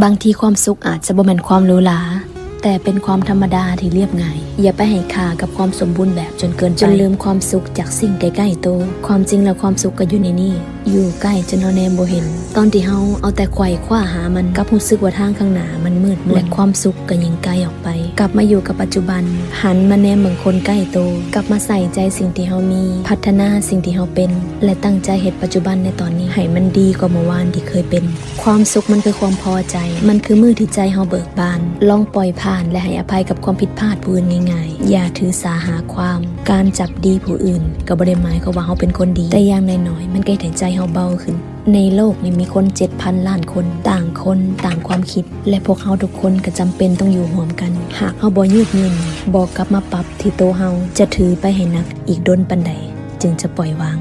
ບາງທີຄວາມສຸກອາດຈະບໍ່ແມ່ນຄວາມຫຼູຫຼາ, ແຕ່ເປັນຄວາມທຳມະດາທີ່ລຽບງ່າຍ. ຢ່າໄປໃຫ້ຄ່າກັບຄວາມສົມບູນແບບຈົນເກີນໄປ, ຈົນລືມຄວາມສຸກຈາກສິ່ງໃກ້ໆໂຕ. ຄວາມຈິງແລ້ວຄວາມສຸກກໍຢູ່ໃນນີ້, ຢູ່ໃກ້ຈົນເຮົາແນມບໍ່ເຫັນ. ຕອນທີ່ເຮົາເອົາແຕ່ໄຂວ່ຄວ້າຫາມັນ, ກັບຮູ້ສຶກວ່າທາງຂ້າງໜ້າມັນມືດມົນ, ແລະ ຄວາມສຸກກໍຍິ່ງໄກອອກໄປ. ກັບມາຢູ່ກັບປັດຈຸບັນ, ຫັນມາແນມເບິ່ງຄົນໃກ້ໂຕ, ກັບມາໃສ່ໃຈສິ່ງທີ່ເຮົາມີ, ພັດທະນາສິ່ງທີ່ເຮົາເປັນ ແລະ ຕັ້ງໃຈເຮັດປັດຈຸບັນໃນຕອນນີ້ໃຫ້ມັນດີກວ່າເມື່ອວານທີ່ເຄີຍເປັນ. ຄວາມສຸກມັນຄືຄວາມພໍໃຈ, ມັນຄືມື້ທີ່ໃຈເຮົາເບີກບານ. ລອງປ່ອຍຜ່ານ ແລະ ໃຫ້ອະໄພກັບຄວາມຜິດພາດຜູ້ອື່ນງ່າຍໆ. ຢ່າຖືສາຫາຄວາມ. ການຈັບດີຜູ້ອື່ນກໍບໍ່ໄດ້ໝາຍຄວາມວ່າເຮົາເປັນຄົນດີ, ແຕ່ຢ່າງໜ້ອຍໆ ມັນກໍເຮັດໃຫ້ໃຈເຮົາເບົາຂຶ້ນ. ໃນໂລກນີ້ມີຄົນເຈັດພັນລ້ານຄົນ, ຕ່າງຄົນຕ່າງຄວາມຄິດ, ແລະ ພວກເຮົາທຸກຄົນກໍຈຳເປັນຕ້ອງຢູ່ຮ່ວມກັນ. ຫາກເຮົາບໍ່ຍືດຫຍຸ່ນ, ບໍ່ກັບມາປັບທີ່ໂຕເຮົາ, ຈະຖືໄປໃຫ້ໜັກອີກດົນປານໃດ ຈຶ່ງຈະປ່ອຍວາງ?